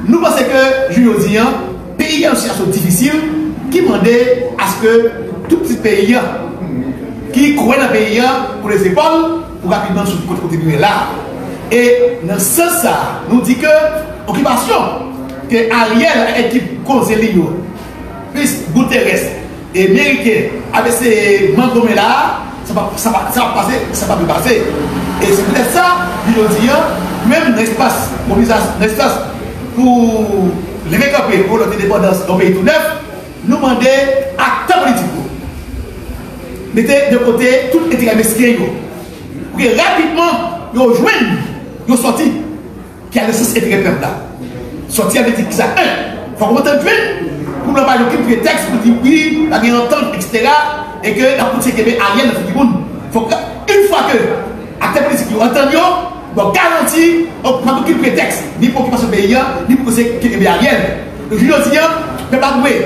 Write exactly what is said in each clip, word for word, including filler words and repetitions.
Nou panse ke, jou jodi a, peyi a nan sitiyasyon difisil, ki mande aske tout pitit peyi a, ki kwè nan peyi a, koule zepòl, pou rapidman sot kote kote nou ye la. E nan sans sa, nou di ke okipasyon ke Ariel ak ekip koze li yo, plis Guterres, e Meriken ap eseye mangonmen la, sa pa, sa pa, sa pa pase, sa pa dwe pase. E se poutèt sa, li jodi a, menm nan espas mobilizasyon, nan espas pou leve kanpe pou lòt endepandans yon peyi tou nèf, nou mande aktè politik yo mete de kote tout enterè mesken yo, pou ke rapidman yo jwenn yon sòti ki al nan sans enterè pèp la. Sòti a vle di kisa? En, fòk ou antann jwenn pou nou pa gen okenn pretèks pou di wi, pa gen antant, etsetera, e ke n ap kontinye kenbe Ariel nan figi moun. Fòk, yon fwa ke aktè politik yo antann yo, bon, garanti, pa gen okenn pretèks, ni pou okipasyon peyi a, ni pou kenbe Ariel. Jou jodi a, pèp la dwe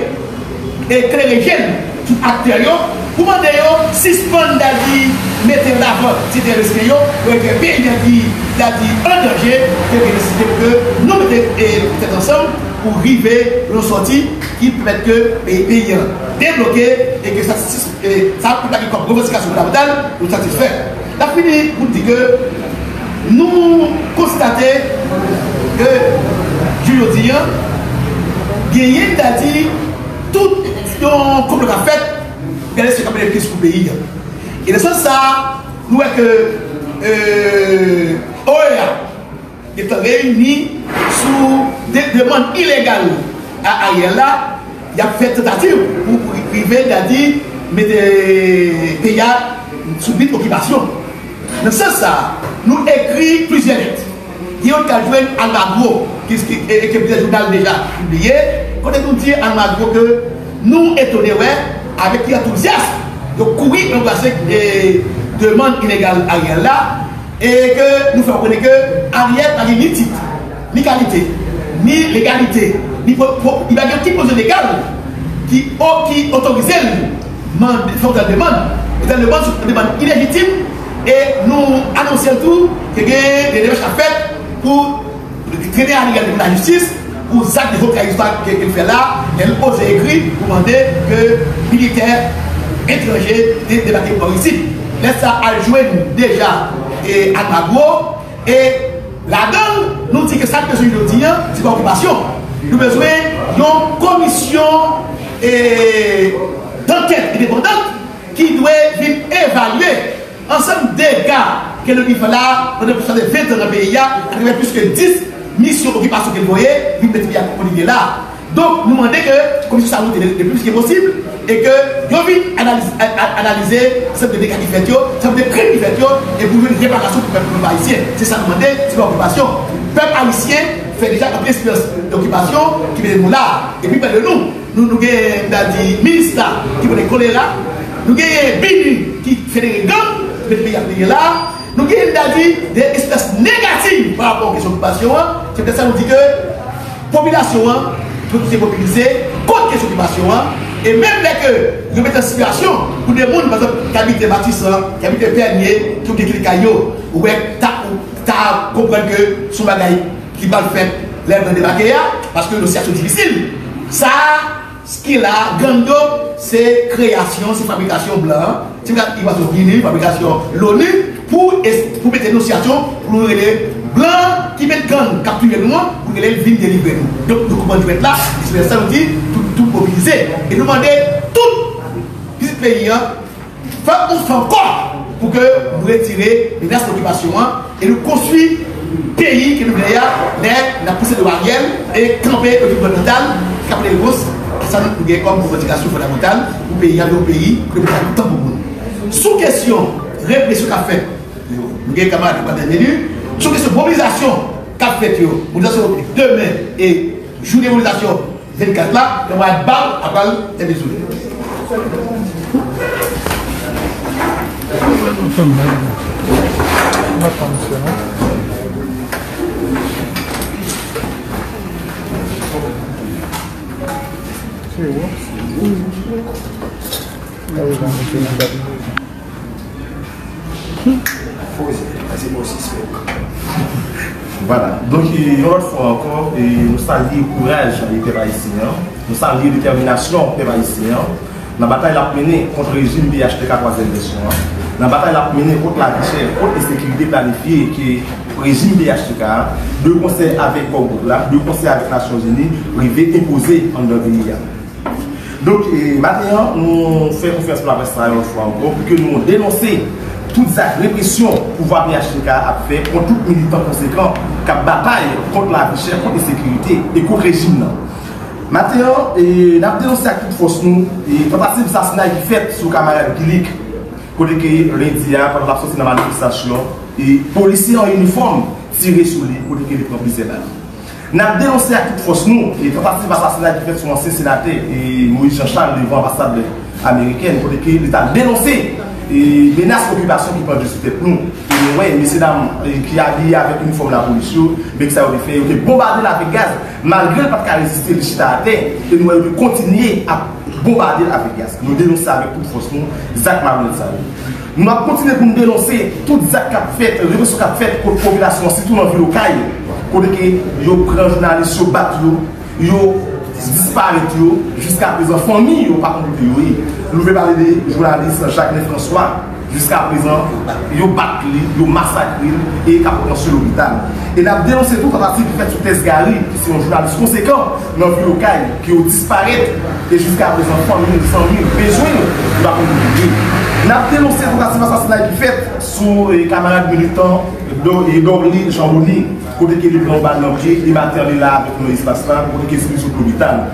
eklere je l sou aktè yo, pou mande yo sispann dadi mete an avan ti enterè mesken yo, pou ke peyi a ki dadi an danje, ke gen nesesite pou ke nou mete, e, tèt ansanm pou rive yon sòti ki pèmèt ke peyi, peyi a debloke e ke sa, e, sa pèp la gen kòm revandikasyon fondamantal, nou satisfè. N ap fini pou di ke nou konstate ke, jou jodi a, genyen, dadi, tout yon konplo k ap fèt, gade se k ap benefis pou peyi a. E nan sans sa, nou wè ke, e, O E A gentan reyini sou de, demann ilegal a Ariel la, y ap fè tantativ pou, pou rive dadi mete peyi a sou lit okipasyon. Nan sans sa, nou ekri plizyè lèt. Gen youn k al jwenn Almagro, ki, ki, e, e ke plizyè jounal deja pibliye, kote nou di Almagro ke nou etone wè avèk ki antouzyasm yo kouri anbrase, e, demann ilegal Ariel la, e ke nou fè konprann ke Ariel pa gen ni tit, ni kalite, ni legalite, ni po-, po-, li pa gen okenn pozisyon legal ki o-, ki otorize l mande, fè yon tèl demann. Yon tèl demann se yon demann ilejitim, e nou anonse l tou ke gen de demach k ap fèt pou trennen Ariel devan lajistis pou zak de haute trahison ke, ke l fè la, lè l oze ekri pou mande ke militè etranje de-, debake bò isit. Lèt sa al jwenn deja, e, Almagro, e ladan l, nou di ke sa n bezwen jodi a, se pa okipasyon. Nou bezwen yon komisyon, e, dankèt endepandant ki dwe vin evalye ansanm dega ke Loni fè la pandan plis pase ven tan nan peyi a, atravè plis ke dis misyon okipasyon ke l voye, vin mete peyi a kote li ye la. Donk, nou mande ke komisyon sa a monte le, le pli vit ke posib, e ke yo vin analize, a, a, analize ansanm de dega ki fèt yo, ansanm de krim ki fèt yo, e pou jwenn reparasyon pou pèp, pou pèp ayisyen. Se sa nou mande, se pa okipasyon. Pèp ayisyen fè deja anpil esperyans de okipasyon ki mete nou la. Epi pale de nou, nou, nou gen, dadi, minis la ki pote kolera, nou gen BINUH ki federe gang, mete peyi a kote li ye la, nou gen, dadi, de esperyans negativ pa rapò a kesyon okipasyon an. Se poutèt sa nou di ke popilasyon an dwe kontinye mobilize kont kesyon okipasyon an. E menm lè ke yo mete an sitiyasyon pou de moun, pa egzanp, ki abite Matisan, ki abite Pènye, ki oblije kite kay yo, ou wè, ta, ou ta konprann ke se yon bagay ki pral fèt lè blan debake a, paske yon sitiyasyon difisil. Sa a, ki la, gang yo, se kreyasyon, se fabrikasyon blan an. Se fabrikasyon BINUH, fabrikasyon Loni, pou es-, pou mete nou sitiyasyon pou nou rele blan ki met gang k ap touye nou an, pou rele l vin delivre nou. Donk, nou konprann jwèt la, e se pou sa nou di, tout, tout mobilize. E nou mande tout pitit peyi an, fè yon fè ankò pou ke nou retire menas lokipasyon an e nou konstwi peyi ke nou vle a, lè n ap pouse do Ariel e kanpe ekip fondamantal ki ap pote repons a sa nou gen kòm revandikasyon fondamantal pou peyi a, yon peyi kote pou tout tan pou moun. Sou kesyon represyon k ap fèt, nou gen kanmarad ki pa t vini, sou kesyon mobilizasyon k ap fèt yo, mobilizasyon demen e jounen mobilizasyon vennkat la, yon mwa bal apral tèt dezole. Vwala. Donk, e, yon lòt fwa ankò, e, nou salye kouraj, e, pèp ayisyen an. Nou salye detèminasyon pèp ayisyen an. Nan batay l ap mennen kont rejim P H T K twazyèm vèsyon an. Nan batay l ap mennen kont lavi chè, kont ensekirite planifye ke rejim P H T K a, de konsè avèk Core Group la, de konsè avèk Nasyonzini, rive enpoze anndan peyi a. Donk, e, maten an, nou fè konferans pou laprès la yon lòt fwa ankò pou ke nou denonse tout zak represyon pouvwa P H T K ap fè kont tout militan konsekan k ap batay kont lavi chè, kont ensekirite e kont rejim nan. Maten an, e, n ap denonse ak tout fòs nou, e, tantativ sasinay ki fèt sou kamarad Guilic, kote ke lendi a, pandan l ap soti nan manifestasyon, e, polisye an inifòm tire sou li, kote ke li pran plizyè bal. N ap denonse ak tout fòs nou, e, tantativ asasinay ki fèt sou ansyen senatè, e, Moïse Jean Charles devan anbasad amerikèn, kote ke li t al denonse, e, menas okipasyon ki pandye sou tèt nou. E nou wè, mesye dam, e, ki abiye avèk inifòm lapolis yo, men ki sa yo te fè, yo te bonbade l avèk gaz, malgre l pa t ka reziste, li chita atè, e nou wè yo te kontinye ap bonbade l avèk gaz. Nou denonse avèk tout fòs nou zak malonèt sa yo. Nou ap kontinye pou n denonse tout zak k ap fèt, represyon k ap fèt kont popilasyon an, sitou nan vil Okay, kote ke yo pran jounalis, yo bat yo, yo disparèt yo, jiska prezan fanmi yo pa konn kote yo ye. Nou vle pale de jounalis Jacquelin François, jiska prezan yo bat li, yo masakre l e k ap pran swen lopital. E n ap denonse tou tantativ ki fèt sou Tess Gary, ki se yon jounalis konsekan nan vil Okay, ke yo disparèt, e jiska prezan fanmi l, zanmi l, bezwen l, yo pa konn kote yo ye. N ap denonse tantativ asasinay ki fèt sou, e, kamarad militan Do-, e, Dorly Jean Rony, kote ke li pran yon bal nan pye, e maten an li la avèk nou nan espas la, kote ke li sot lopital.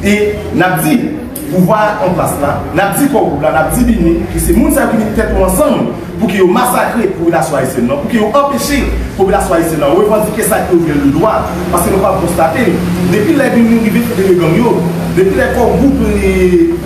E n ap di pouvwa an plas la, n ap di Core Group la, n ap di BINUH, ke se moun sa yo ki met tèt yo ansanm pou ke yo masakre popilasyon ayisyèn nan, pou ke yo anpeche popilasyon ayisyèn nan revandike sa ke yo gen le dwa, paske nou pral konstate, depi lè BINUH rive federe gang yo, depi lè Core Group, e,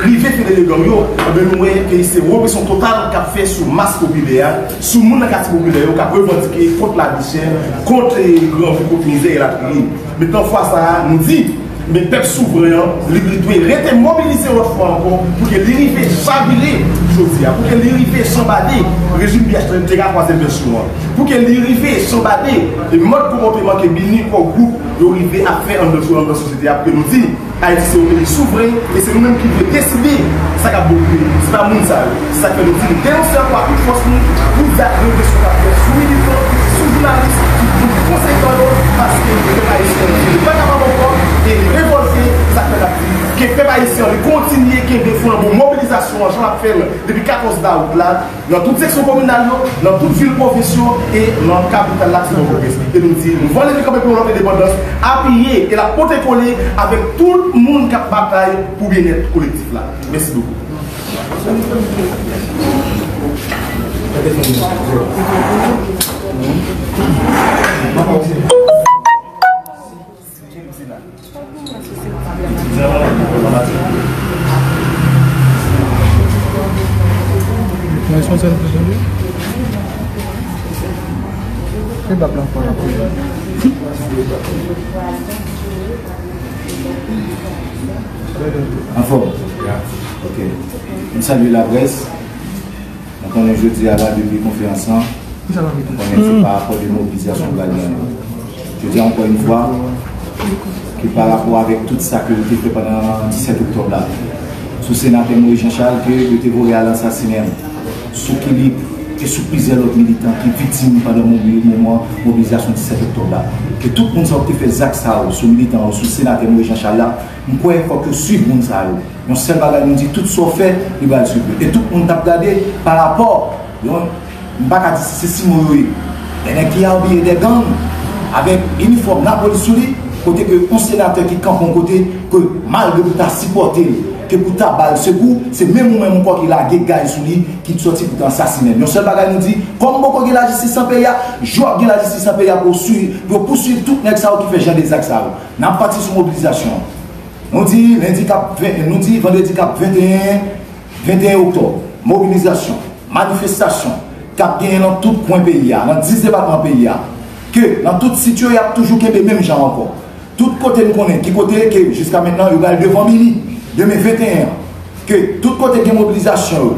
rive federe gang yo, enben nou wè ke se represyon total k ap fè sou mas popilè a, sou moun nan katye popilè yo k ap revandike kont lavi chè, kont, e, granvi, kont mizè, elatriye. Mentnan fwa sa a, nou di, men pèp souvren an, li, li dwe rete mobilize yon lòt fwa ankò pou ke li rive chavire jodi a, pou ke li rive chanbade rejim P H T K twazyèm vèsyon an, pou ke li rive chanbade e mòd konpòteman ke BINUH, Core Group yo rive ap fè anndan, anndan sosyete a, pou ke nou di, Ayiti se yon peyi souvren, e se nou menm ki dwe deside sa k ap bon pou peyi. Se pa moun sa yo. Se sa k fè nou di nou denonse ankò ak tout fòs nou pou zak represyon k ap fèt sou militan, sou jounalis, sou moun konsekan yo, paske pèp ayisyen an, li pa kapab ankò e revòlte. Se sa k fè n ap di ke pèp ayisyen an, li kontinye kenbe flanbo mobilizasyon an, jan l ap fè l depi katòz dawout la, nan tout seksyon kominal yo, nan tout vil pwovens yo e nan kapital la, ki se Pòtoprens. E nou di, nou vale kanpe pou yon lòt endepandans, apiye e l ap pote kole avèk tout moun k ap batay pou byennèt kolektif la. Mèsi bokou. Anfòm. Ok. M salye laprès. Nou konnen jodi a la, depi konferans lan, nou konnen se pa rapò de mobilizasyon nou pral gen. Jodi a, ankò yon fwa, ke pa rapò avèk tout sa ke yo te fè pandan disèt oktòb la, sou senatè Moïse Jean Charles, ke yo te voye al ansasinen l, sou Kilip e sou plizyè lòt militan ki viktim pandan mobi-, moman mobilizasyon disèt oktòb la, ke tout moun sa yo ki te fè zak sa yo sou militan yo, sou senatè Moïse Jean Charles la, m kwè fòk yo swiv moun sa yo. Yon sèl bagay nou di, tout sa w fè, li pral swiv ou. E tout moun t ap gade pa rapò, yon, m pa ka di si se Simon yo ye. Dè nèg ki abiye dè gang, avèk inifòm lapolis sou li, kote ke yon senatè ki kanpe yon kote, ke malgre pou ta sipòte l, ke pou ta ba l sekou, se menm ou menm ankò ki lage gaz sou li, ki sòti pou ta ansasinen l. Yon sèl bagay nou di, kòm poko gen lajistis nan peyi a, jodi w ap gen lajistis nan peyi a pou yo swiv, pou yo pouswiv tout nèg sa yo ki fè jan de zak sa yo. N ap pati sou mobilizasyon an. Nou di lendi k ap ven, nou di vandredi k ap venteyen, venteyen oktòb, mobilizasyon, manifestasyon k ap genyen nan tout kwen peyi a, nan dis depatman peyi a, ke nan tout sit yo, y ap toujou kenbe menm jan ankò. Tout kote n konnen ki kote ke jiska mentnan yo pral devan BINUH, demen venteyen an, ke tout kote gen mobilizasyon yo,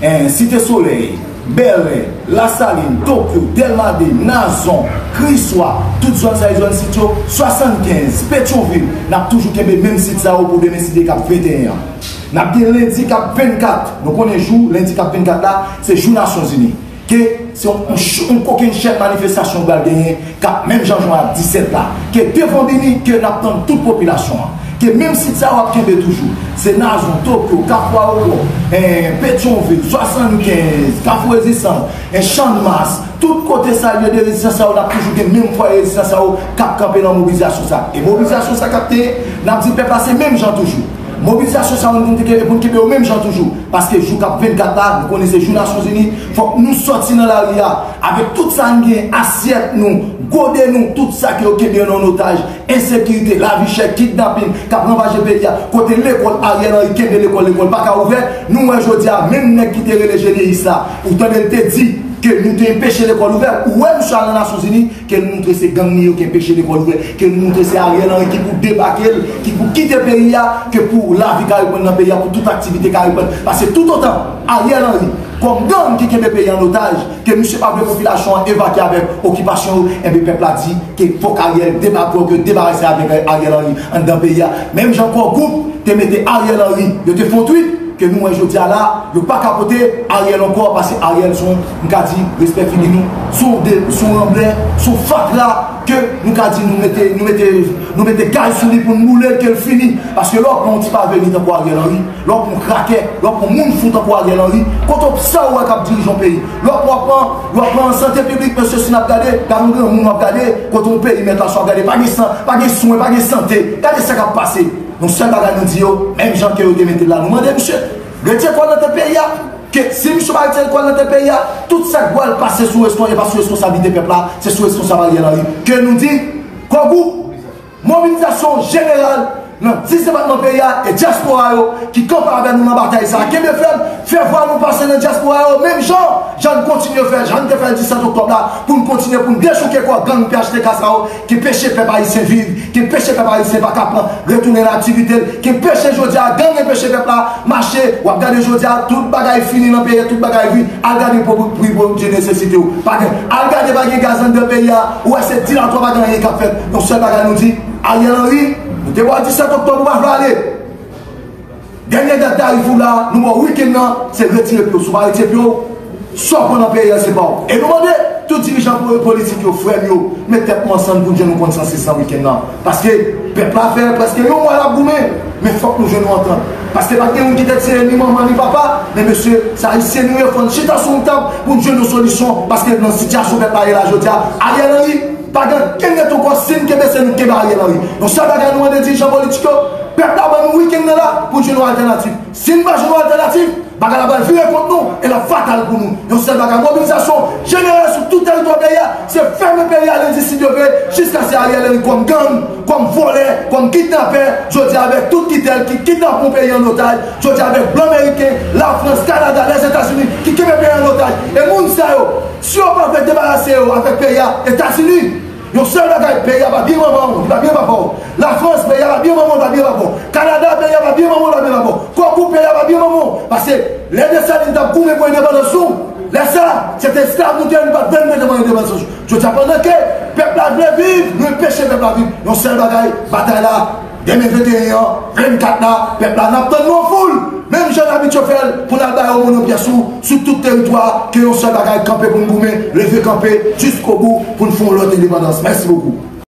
en, Site Solèy, Bèlè, Lasalin, Tokyo, Dèlma de, Nazon, Kriswa, tout zòn sa yo, zòn sit yo, swasannkenz, Petyonvil, n ap toujou kenbe menm sit sa yo pou demen si Dye k ap venteyen an. N ap gen lendi k ap vennkat, nou konnen jou lendi k ap vennkat la, se jou Nasyonzini. Ke se yon, yon, yon kokenn chèn manifestasyon w pral genyen k ap menm jan jwenn a disèt la. Ke devan bini, ke n ap tann tout popilasyon an. Ke menm sit sa yo ap kenbe toujou. Se Nazon, Tokyo, Kafou Ayewopò, eh, Petyonvil, swasannkenz, Kafou Rezistans, eh, Channmas, tout kote sa, lye de rezistans sa yo, n ap toujou gen menm fwaye rezistans sa yo k ap kanpe nan mobilizasyon sa. E mobilizasyon sa k ap te, n ap di pèp la se menm jan toujou. Mobilizasyon sa yo, nou te kenbe, pou n kenbe yo menm jan toujou. Paske jou k ap vennkat la, nou konnen se jou Nasyonzini, fòk nou sòti nan lari a, avèk tout sa n gen, asyèt nou, gode nou, tout sa ke yo kenbe yo nan otaj, ensekirite, lavi chè, kidnapin, k ap ranvaje peyi a, kote lekòl, Ariel Henry kenbe lekòl, lekòl pa ka ouvè, nou wè jodi a, menm nèg ki te rele Jeneyis la, ou tande l te di ke nou te enpeche lekòl ouvè, ou wè misye al nan Nasyonzini, ke l moutre se gang li yo ki enpeche lekòl ouvè, ke l moutre se Ariel Henry ki pou debake l, ki pou kite peyi a, ke pou lavi ka reprann nan peyi a, pou tout aktivite ka reprann. Paske toutotan Ariel Henry, kòm gang ki kenbe peyi an otaj, ke misye pa vle popilasyon an evakye avèk okipasyon yo, enben pèp la di ke fòk Ariel deba-, fòk yo debarase avèk Ariel Henry anndan peyi a. Menm jan Kò Gwoup te mete Ariel Henry, yo te fè yon tweet, ke nou wè jodi a la, yo pa ka pote Ariel ankò, paske Ariel se yon, m ka di, respè figi nou, se yon de, se yon ranblè, se yon fatra, ke nou ka di nou mete, nou mete, nou mete gaz sou li pou n boule l, ke l fini. Paske lè w pran yon ti paveni tankou Ariel Henry, lè w pran yon krakè, lè w pran yon moun fou tankou Ariel Henry, kote w sa w wè k ap dirije yon peyi? Lè w pran, lè w pran sante piblik, mesye, si n ap gade, gade yon granmoun w ap gade, kote yon peyi mèt la, sa w ap gade, pa gen san, pa gen swen, pa gen sante. Gade sa k ap pase. Yon sèl bagay nou di yo, menm jan ke yo te mete l la, nou mande misye, retire kò l nan tèt peyi a. Ke si misye pa retire kò l nan tèt peyi a, tout sa k pral pase sou respon-, e pa sou responsablite pèp la, se sou responsab Ariel Henry. Ke nou di, Kò Gwoup, mobilizasyon jeneral nan dis depatman peyi a e dyaspora yo ki kanpe avè nou nan batay sa a. Kenbe fèm, fè vwa nou pase nan dyaspora yo, menm jan, jan n kontinye fè, jan n te fè disèt oktòb la, pou n kontinye, pou n dechouke kò gang P H T K sa yo, ki enpeche pèp ayisyen viv, ki enpeche pèp ayisyen pa ka pran, retounen nan aktivite l, ki enpeche jodi a, gang enpeche pèp la mache, w ap gade jodi a, tout bagay fini nan peyi, tout bagay vi, al gade pou pri pwodui nesesite yo, pa gen, al gade pa gen gaz anndan peyi a, ou wè se dilatwa, pa gen anyen k ap fèt, yon sèl bagay nou di, Ariel Henry, nou te ba w disèt oktòb, ou pa vle ale. Dènye dat tarif ou la, nou ba w wikenn nan, se retire pye w. Si w pa retire pye w, sa w pran nan peyi a, se pa w. E nou mande tout dirijan po-, politik yo, frè m yo, met tèt nou ansanm pou n jwenn yon konsansis nan wikenn nan. Paske pèp la fè prèske yon mwa l ap goumen, men fòk nou jwenn yon antant. Paske pa t gen moun ki te tiye ni manman ni papa, men mesye, se ayisyen nou ye, fò n chita sou yon tab pou n jwenn yon solisyon, paske nan sitiyasyon pèp la ye la jodi a, Ariel Henry, pa gen ankenn ret ankò, si n kenbe se nou k kenbe Ariel Henry. Yon sèl bagay nou mande dirijan politik yo, pèp la ban nou wikenn nan la pou n jwenn yon altènativ. Si n pa jwenn yon altènativ, bagay la pral vire kont nou e l ap fatal pou nou. Yon sèl bagay, mobilizasyon jeneral sou tout tèritwa peyi a, se fèmen peyi a lendi si Dye vle, jiskaske Ariel Henry kòm gang, kòm vòlè, kòm kidnapè, jodi a avèk tout kidnapè ki kidnape yon peyi an otaj, jodi a avèk blan meriken, Lafrans, Kanada, Lèzetazini ki kenbe peyi an otaj. E moun sa yo, si yo pa vle debarase yo avèk peyi a, Etazini, yon sèl bagay, peyi a pa byen manman w, li pa byen papa w. Lafrans, peyi a pa byen manman w, li pa byen papa w. Kanada, peyi a pa byen manman w, li pa byen papa w. Kòk ou peyi a pa byen manman w. Paske lè Desalin t ap goumen pou endepandans nou, lè sa, se te esklav nou te ye, nou pa t vle nou te pran endepandans nou. Jodi a, pandan ke pèp la vle viv, nou enpeche pèp la viv. Yon sèl bagay, batay la, demen venteyen an, vennkat la, pèp la, n ap tann nou an foul. Menm jan n abitye fè l, pou n al ba yo moun an pyès ou, sou tout teritwa, ke yon sèl bagay, kanpe pou n goumen, leve kanpe, jiskobou, pou n fè yon lòt endepandans. Mèsi bokou.